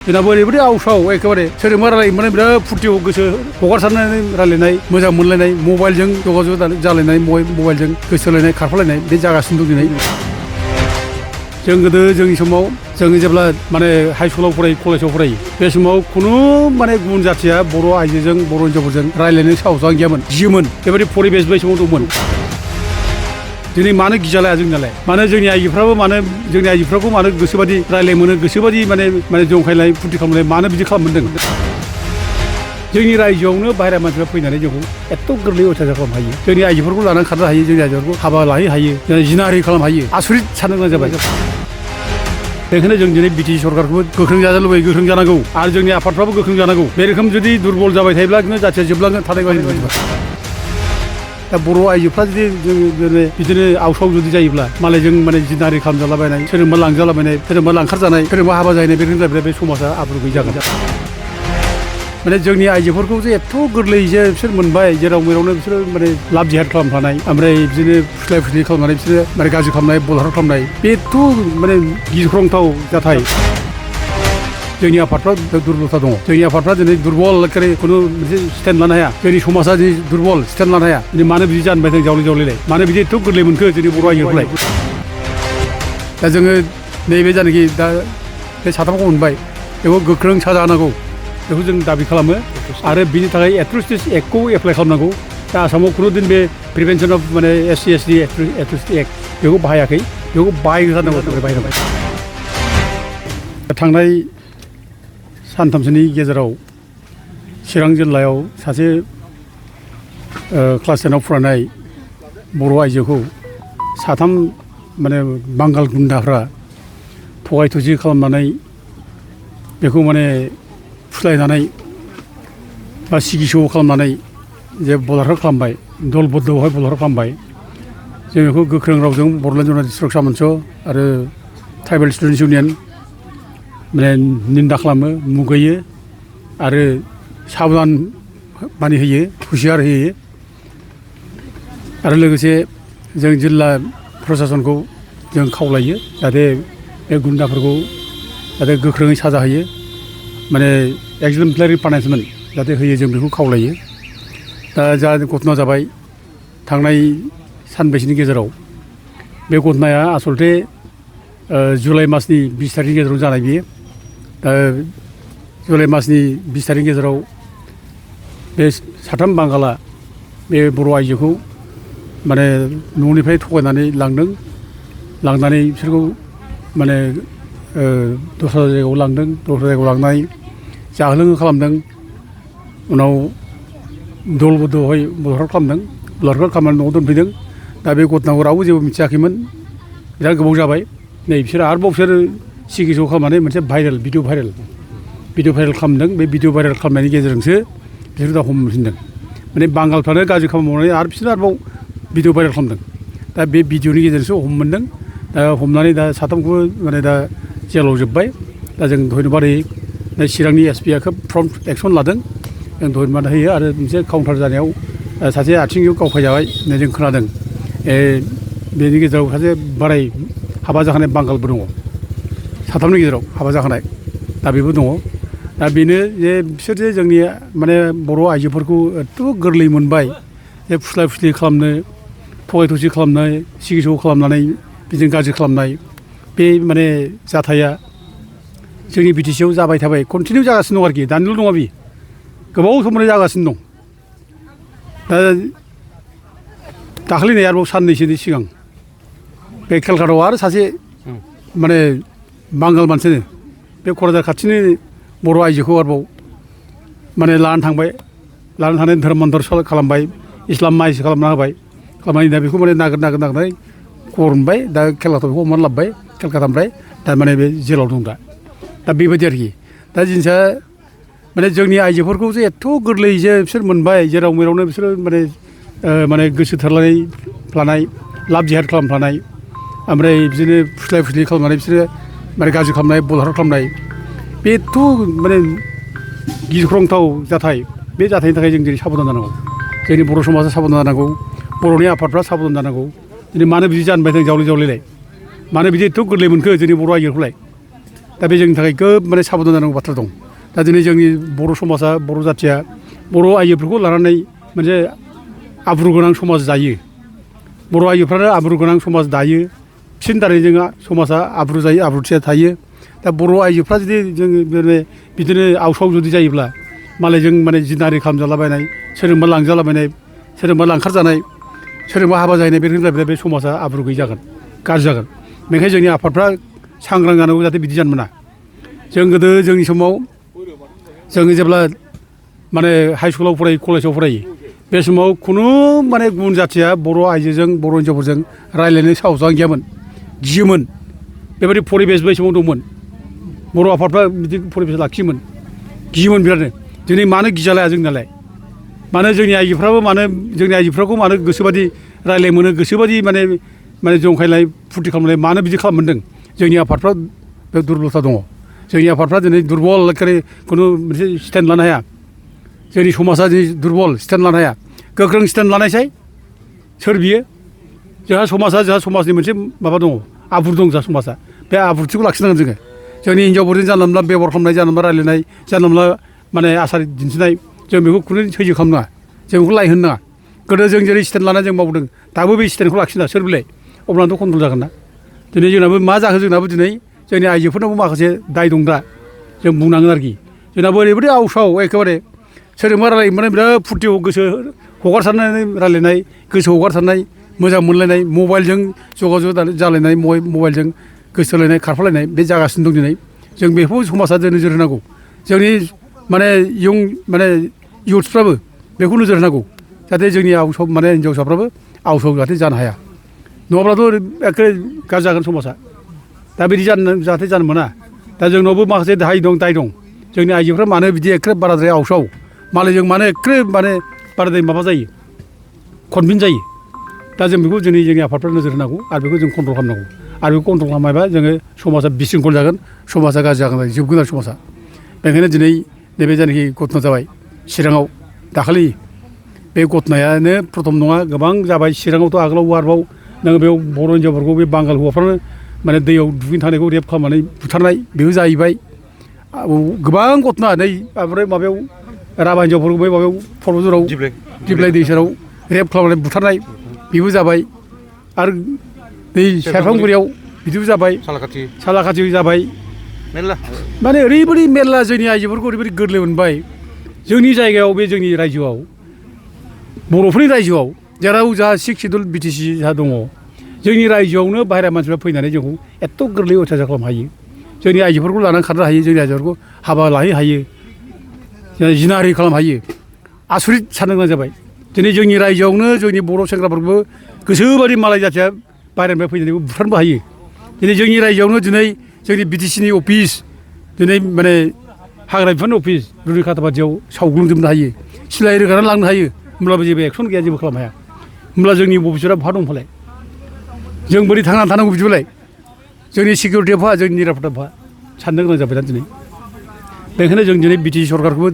जोंना बोरैबायदि आवसाव एखेबारे सोरजोंबा रायलायनो माने बिराद फुर्तियाव गोसो हगारसारनानै रायलायनाय मोजां मोनलायनाय मबाइलजों जगाजग जालायनाय मबाइलजों गोसो थोलायनाय खारफालायनाय बे जागासिनो दं दिनै जों गोदो जोंनि समाव जों जेब्ला माने हाइ स्कुलाव फरायो कलेजाव फरायो बे समाव खुनु माने गुबुन जाथिया बर' आइजोजों बर' हिन्जावफोरजों रायलायनो साहसआनो गैयामोन गियोमोन बेबायदि परिबेस बै समाव दंमोन दिनै मानो गिजालाया जोंनालाय मानो जोंनि आइजोफ्राबो मानो जोंनि आइजोफ्राखौ मानो गोसोबादि रायलाय मोनो गोसोबादि माने जंखायलाय फुर्ति खालामनाय मानो बिदि खालामदों जोंनि रायजोआवनो बाहेरा मानसिफ्रा फैनानै जोंखौ एथ' गोरलै अयथासार खालामनो हायो जोंनि आइजोफोरखौ लानानै खारनो हायो जोंनि आइजोफोरखौ हाबा लाहैनो हायो जिनाहारि खालामनो हायो आसरित साननो गोनां जाबाय बेखायनो जों दिनै बिटिसि सरकारखौबो गोख्रों जानो लुबैयो गोख्रों जानांगौ आरो जोंनि आफादफ्राबो गोख्रों जानांगौ बे रोखोम जुदि दुरबल जाबाय थायोब्ला जाथिया जोबलांगोन थानाय बायदि दा बर' आइजोफ्रा जुदि बिदिनो आवसाव जुदि जायोब्ला मालायजों माने जिनाहारि खालामजालाबायनाय सोरजोंबा लांजालाबायनाय सोरजोंबा लांखारजानाय सोरजोंबा हाबा जाहैनाय बे रोखोम जायोब्ला बे समाजा आब्रु गैयै जागोन माने जोंनि आइजोफोरखौ जे एथ' गोरलैयै जे बिसोर मोनबाय जेराव मेरावनो बिसोरो माने लाभ जिहाद खालामफानाय ओमफ्राय बिदिनो फुस्लाय फुस्लि खालामनानै बिसोरो माने गाज्रि खालामनाय बलहार खालामनाय बेथ' माने गिख्रंथाव जाथाय जोंनि आफादफ्रा दुर्बलता दङ जोंनि आफादफ्रा दिनै दुर्बल खुनु मोनसे स्टेन्ड लानो हाया जोंनि समाजा दिनै दुर्बल स्टेन्ड लानो हाया दिनै मानो बिदि जानबाय दं जावलायलाय मानो बिदि एथ' गोरलै मोनखो जोंनि बर' आइजोफोरलाय दा जोङो नैबे जानाखि दा बे साथामखौ मोनबाय बेखौ गोख्रों साजा होनांगौ बेखौ जों दाबि खालामो आरो बिनि थाखाय एट्रसिटिस एक्टखौ एप्लाइ खालामनांगौ दा आसामाव खुनु दिन बे प्रिभेन्सन अफ माने SC ST एट्रसिटि एक्ट बेखौ बाहायाखै बेखौ बाहायथारनांगौ बाहायनांगौ थांनाय सानथामसोनि गेजेराव चिरां जिल्लायाव सासे क्लास 10आव फरायनाय बर' आइजोखौ साथाम माने बांगाल गुन्दाफ्रा थगाय थसि खालामनानै बेखौ माने फुस्लायनानै बा सिगिस' खालामनानै जे बलात्कार खालामबाय दलबद्ध'आवहाय बलात्कार खालामबाय जों बेखौ गोख्रों रावजों बड'लेण्ड जनाति सुरक्षा मन्च आरो ट्राइबेल स्टुडेन्टस इउनियन माने निन्दा खालामो मुगैयो आरो साबधान माने होयो हुसियार होयो आरो लोगोसे जों जिल्ला प्रसासनखौ जों खावलायो जाहाथे बे गुन्दाफोरखौ जाहाथे गोख्रोङै साजा होयो माने एक्जेम्पलारि पानिशमेन्ट जाहाथे होयो जों बेखौ खावलायो दा जा घटना जाबाय थांनाय सानब्रैसोनि गेजेराव बे घटनाया आसलथे जुलाइ मासनि 20 तारिखनि गेजेराव जानाय बियो जुलाइ मासनि 20 तारिखनि गेजेराव बे साथाम बांगाला बे बर' आइजोखौ माने न'निफ्राय थगायनानै लांनानै बिसोरखौ माने दस्रा जायगायाव लांदों दस्रा जायगायाव लांनानै जाहोलोङो खालामदों उनाव दलबद्ध'हाय बलात्कार खालामनानै न'आव दोनफैदों दा बे घटनाखौ रावबो जेबो मिथियाखैमोन बिराद गोबाव जाबाय नै बिसोर आरोबाव सिगिस' खालामनानै मोनसे भिडिअ भाइरेल खालामदों बे भिडिअ भाइरेल खालामनायनि गेजेरजोंसो बिसोर दा हमफिनदों माने बांगालफ्रानो गाज्रि खामानि मावनानै आरो बिसोर आरोबाव भिडिअ भाइरेल खालामदों दा बे भिडिअनि गेजेरजोंसो मोनदों दा हमनानै दा साथामखौबो माने दा जेलाव जोब्बाय दा जों धन्यबाद होयो दा चिरांनि एसपिआ खोब प्रम्प्ट एक्सन लादों जों धन्यबाद होयो आरो मोनसे काउन्टार जानायाव सासे आथिंजों गावफायजाबाय होननाय जों खोनादों बेनि गेजेराव सासे बोराय हाबा जाखानाय बांगालबो दङ साथामनि गेजेराव हाबा जाखानाय दा बेबो दङ दा बेनो जे बिसोर जे जोंनि माने बर' आइजोफोरखौ एथ' गोरलै मोनबाय जे फुस्लाय फुस्लि खालामनो थगाय थसि खालामनाय सिगिस' खालामनानै बिदिनो गाज्रि खालामनाय बे माने जाथाया जोंनि बिटिसिआव जाबाय थाबाय कन्टिनिउ जागासिनो दं आरोखि दानिल' नङा बि गोबाव समनिफ्राय जागासिनो दं दा दाखालिनि आरोबाव साननैसोनि सिगां बे केलकाटायाव आरो सासे माने बांगाल मानसिनो बे क'क्राझार खाथिनि बर' आइजोखौ आरोबाव माने लानानै थांनानै धोरोम मन्दिर खालामबाय इस्लाम माइस खालामना होबाय खालामनानै दा बेखौ माने नागिरनानै खबर मोनबाय दा केलकाटायाव बेखौ हमनानै लाबोबाय केलकाटानिफ्राय दा माने बे जेलाव दं दा बेबायदि आरोखि दा जिनिसा माने जोंनि आइजोफोरखौ जे एथ' गोरलैयै जे बिसोर मोनबाय जेराव मेरावनो बिसोरो माने गोसो थोलायफ्लानाय लाभ जिहाद खालामफ्लानाय ओमफ्राय बिदिनो फुस्लाय फुस्लि खालामनानै बिसोरो माने गाज्रि खालामनाय बलहार खालामनाय बेथ' माने गिख्रंथाव जाथाय बे जाथायनि थाखाय जों दिनै साबधान जानांगौ जोंनि बर' समाजा साबधान जानांगौ बर'नि आफादफ्रा साबधान जानांगौ दिनै मानो बिदि जानबाय दं जावलायलाय मानो बिदि एथ' गोरलै मोनखो जोंनि बर' आइजोखौलाय दा बे जोंनि थाखाय खोब माने साबधान जानांगौ बाथ्रा दं दा दिनै जोंनि बर' समाजा बर' जाथिया बर' आइजोफोरखौ लानानै मोनसे आब्रु गोनां समाज दायो बर' आइजोफ्रानो आब्रु गोनां समाज दायो बिसोरनि दारै जोंहा समाजा आब्रु जायो आब्रुथिया थायो दा बर' आइजोफ्रा जुदि जों बिदिनो आवसाव जुदि जायोब्ला मालायजों माने जिनाहारि खालामजालाबायनाय सोरजोंबा लांजालाबायनाय सोरजोंबा लांखारजानाय सोरजोंबा हाबा जाहैनाय बेफोरनिफ्राय बे समाजा आब्रु गैयै जागोन गाज्रि जागोन बेनिखायनो जोंनि आफादफ्रा सांग्रां जानांगौ जाहाथे बिदि जानो मोना जों गोदो जोंनि समाव जोङो जेब्ला माने हाइ स्कुलाव फरायो कलेजाव फरायो बे समाव खुनु माने गुबुन जाथिया बर' आइजोजों बर' हिन्जावफोरजों रायज्लायनो साहसआनो गैयामोन गियोमोन बेबायदि परिबेस बै समाव दंमोन बर' आफादफ्रा बिदि परिबेस लाखियोमोन गियोमोन बिरादनो दिनै मानो गिजालाया जोंनालाय मानो जोंनि आइजोफ्राखौ मानो गोसोबादि रायज्लाय मोनो गोसोबादि माने जंखायनाय फुरथि खालामनाय मानो बिदि खालाम मोनदों जोंनि आफादफ्रा बे दुरबलथा दङ जोंनि आफादफ्रा दिनै दुरबल खुनु मोनसे स्टेन्ड लानो हाया जोंनि समाजा दिनै दुरबल स्टेन्ड लानो हाया गोख्रों स्टेन्ड लानायसाय सोर बियो जोंहा समाजनि मोनसे माबा दङ आब्रु दं जोंहा समाजा बे आब्रुथिखौ लाखिनांगोन जोङो जोंनि हिन्जावफोरजों जानला मोनला बेबहार खालामनाय जानला मोनला रायज्लायनाय जानला मोनला माने आसार दिन्थिनाय जों बेखौ खुनु सैज्य खालामनाङा जों बेखौ लाय होनो नाङा गोदो जों जेरै स्टेन्ड लानानै जों मावदों दाबो बे स्टेन्डखौ लाखिना सोर बिलाय अब्लानोथ' कन्ट्रल जागोन ना दिनै जोंनाबो मा जाखो जोंनाबो दिनै जोंनि आइजोफोरनावबो माखासे दाय दं दा जों बुंनांगोन आरोखि जोंनाबो ओरैबायदि आवसाव एखेबारे सोरजोंबा रायलायोमोन बिराद फुरथियाव गोसो हगारसारनानै रायलायनाय गोसो हगारसारनाय मोजां मोनलायनाय मबाइलजों जगाजग जालायनाय मबाइलजों गोसो थोलायनाय खारफालायनाय बे जागासिनो दं दिनै जों बेखौ समाजा नोजोर होनांगौ जोंनि माने इयुथ्सफ्राबो बेखौ नोजोर होनांगौ जाहाथे जोंनि आवसाव माने हिन्जावसाफ्राबो आवसाव जाहाथे जानो हाया नङाब्लाथ' एखे गाज्रि जागोन समाजा दा बिदि जाहाथे जानो मोना दा जोंनावबो माखासे दाय दं जोंनि आइजोफ्रा मानो बिदि एखे बाराद्राय आवसाव मालायजों मानो एखे माने बाराद्राय माबा जायो कनभिन्स जायो दा जों बेखौ जोंनि आफादफ्रा नोजोर होनांगौ आरो बेखौ जों कन्ट्रल खालामनांगौ आरो बेखौ कन्ट्रल खालामाबा जोङो समाजा बिशृंखल जागोन समाजा गाज्रि जागोन जोबगोन आरो समाजा बेनिखायनो दिनै नैबे जायनाखि घटना जाबाय चिराङाव दाखालि बे घटनायानो प्रथम नङा गोबां जाबाय चिराङावथ' आगोलाव आरोबाव नोङो बेयाव बर' हिन्जावफोरखौ बे बांगाल हौवाफ्रानो माने दैयाव दुगैनो थांनायखौ रेप खालामनानै बुथारनाय बेबो जाहैबाय गोबां घटना नै ओमफ्राय माबायाव राभा हिन्जावफोरखौ बै माबायाव फरबजराव दिप्लाय दै सेराव रेप खालामनानै बुथारनाय बेबो जाबाय आरो बै सेरफांगुरियाव बिदिबो जाबाय सालाखाथि जाबाय माने ओरैबायदि मेरला जोंनि आइजोफोरखौ ओरैबायदि गोरलै मोनबाय जोंनि जायगायाव बे जोंनि रायजोआव बर'फोरनि रायजोआव जेराव जोंहा 6 सिडुल बिटिसि जोंहा दङ जोंनि रायजोआवनो बाहेरा मानसिफ्रा फैनानै जोंखौ एथ' गोरलै अयथासार खालामनो हायो जोंनि आइजोफोरखौ लानानै खारनो हायो जोंनि आइजोफोरखौ हाबा लाहैनो हायो जिनाहारि खालामनो हायो आसरित साननो गोनां जाबाय दिनै जोंनि रायजोआवनो जोंनि बर' सेंग्राफोरखौबो गोसोबादि मालाय जाथिया बाहेरानिफ्राय फैनानै बुथारनोबो हायो दिनै जोंनि रायजोआवनो दिनै जोंनि बिटिसिनि अफिस दिनै माने हाग्रा बिफाननि अफिस रुनिखाथाबादियाव सावग्लुंजोबनो हायो सिलाइ रोगानानै लांनो हायो होमब्लाबो जेबो एक्सन गैया जेबो खालामनो हाया होमब्ला जोंनि अफिसारा बहा दं फालाय जों बोरै थांनानै थानांगौ बिदिबालाय जोंनि सिकिउरिटिया बहा जोंनि निरापत्ता बहा साननो गोनां जाबाय दा दिनै बेनिखायनो जों दिनै बिटिसि सरकारखौबो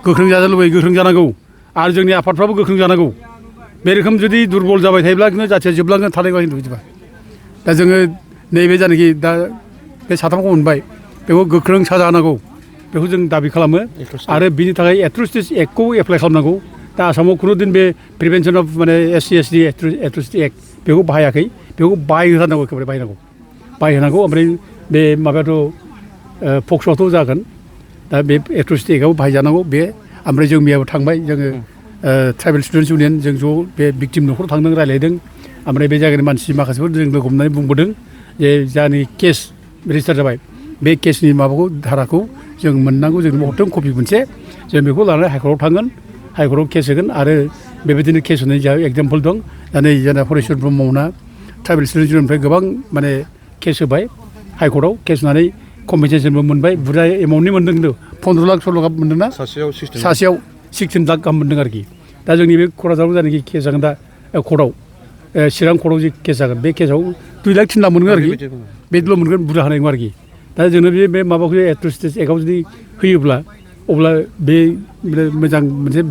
गोख्रों जानो लुबैयो गोख्रों जानांगौ आरो जोंनि आफादफ्राबो गोख्रों जानांगौ बे रोखोम जुदि दुरबल जाबाय थायोब्ला जाथिया जोबलांगोन थानाय नङा बिदिबा दा जोङो नैबे जायनाखि दा बे साथामखौ मोनबाय बेखौ गोख्रों साजा होनांगौ बेखौ जों दाबि खालामो आरो बिनि थाखाय एट्रसिटिस एक्टखौ एप्लाइ खालामनांगौ दा आसामाव खुनु दिन बे प्रिभेन्सन अफ माने SC/ST एट्रसिटि एक्ट बेखौ बाहायाखै बेखौ बाहायहोथारनांगौ एखेबारे बाहायहोनांगौ ओमफ्राय बे माबायाथ' पक्स'आथ' जागोन दा बे एट्रसिटि एक्टआव बाहायजानांगौ बे ओमफ्राय जों मैयाबो थांबाय जोङो ट्राइबेल स्टुडेन्टस इउनियन जों ज' बे भिक्टिम न'खराव थांदों रायज्लायदों ओमफ्राय बे जायगानि मानसि माखासेफोर जों लोगो हमनानै बुंबोदों जे जानि केस रेजिस्टार जाबाय बे केसनि माबाखौ धाराखौ जों मोननांगौ जों हरदों कपि मोनसे जों बेखौ लानानै हाइकर्टआव थांगोन हाइकर्टआव केस होगोन आरो बेबायदिनो केस होनायनि जोंहा एग्जाम्पल दं दा नै जोंना हरेस्वर ब्रह्ममोना ट्राइबेल स्टुडेन्टस इउनियननिफ्राय गोबां माने केस होबाय हाइकर्टआव केस होनानै कम्पेनसेसनबो मोनबाय बुरजा एमाउन्टनि मोनदों खिन्थु 15 लाख 16 लाख मोनदों ना सासेयाव 16 लाख गाहाम मोनदों आरोखि दा जोंनि बे क'क्राझाराव जानाखि केस जागोन दा कर्टआव चिरां कर्टआव जि केस जागोन बे केसआव 2 लाख 3 लाख मोनगोन आरोखि बेल' मोनगोन बुरजा होनाय नङा आरोखि दा जोंनो बे माबाखौ एट्रसिटिस एक्टआव जुदि होयोब्ला अब्ला बे मोजां मोनसे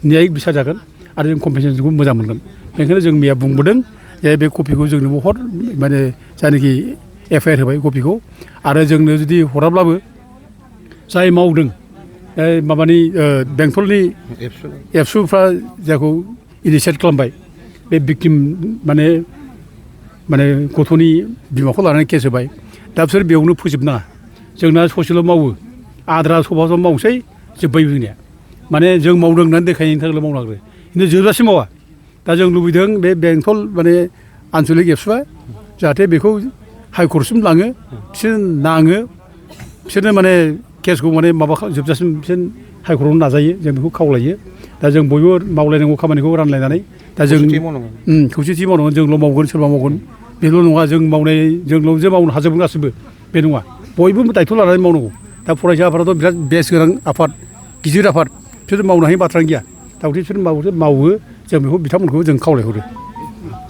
न्यायिक बिसार जागोन आरो जों कम्पेनसेसनखौ मोजां मोनगोन बेनिखायनो जों मैया बुंबोदों जे बे कपिखौ जोंनोबो हर माने जायनाखि FIR होबाय कपिखौ आरो जोंनो जुदि हराब्लाबो जाय मावदों माबानि बेंटलनि एबसुफ्रा जायखौ इनिसियेट खालामबाय बे भिक्टिम माने गथ'नि बिमाखौ लानानै केस होबाय दा बिसोर बेयावनो फोजोबनाङा जोंना ससेल' मावो आद्रा सभाजों मावसै जोब्बाय जोंनिया माने जों मावदों होननानै देखायनायनि थाखायल' मावनांगौ खिन्थु जोबजासिम मावा दा जों लुबैदों बे बेंटल माने आनसलिक एबसुआ जाहाथे बेखौ हाइकर्टसिम लाङो बिसोर नाङो बिसोरनो माने केसखौ माने माबा जोबजासिम बिसोर हाइकर्टआव नाजायो जों बेखौ खावलायो दा जों बयबो मावलायनांगौ खामानिखौ रानलायनानै दा जों खौसेथि मावनांगोन जोंल' मावगोन सोरबा मावगोन बेल' नङा जों मावनाय जोंल' जे मावनो हाजोबगोन गासैबो बे नङा बयबो दायथ' लानानै मावनांगौ दा फरायसा आफादाथ' बिराद बेस गोनां आफाद गिदिर आफाद बिसोर मावनो हायै बाथ्रानो गैया दा बिसोर मावो जों बेखौ बिथांमोनखौ जों खावलायहरो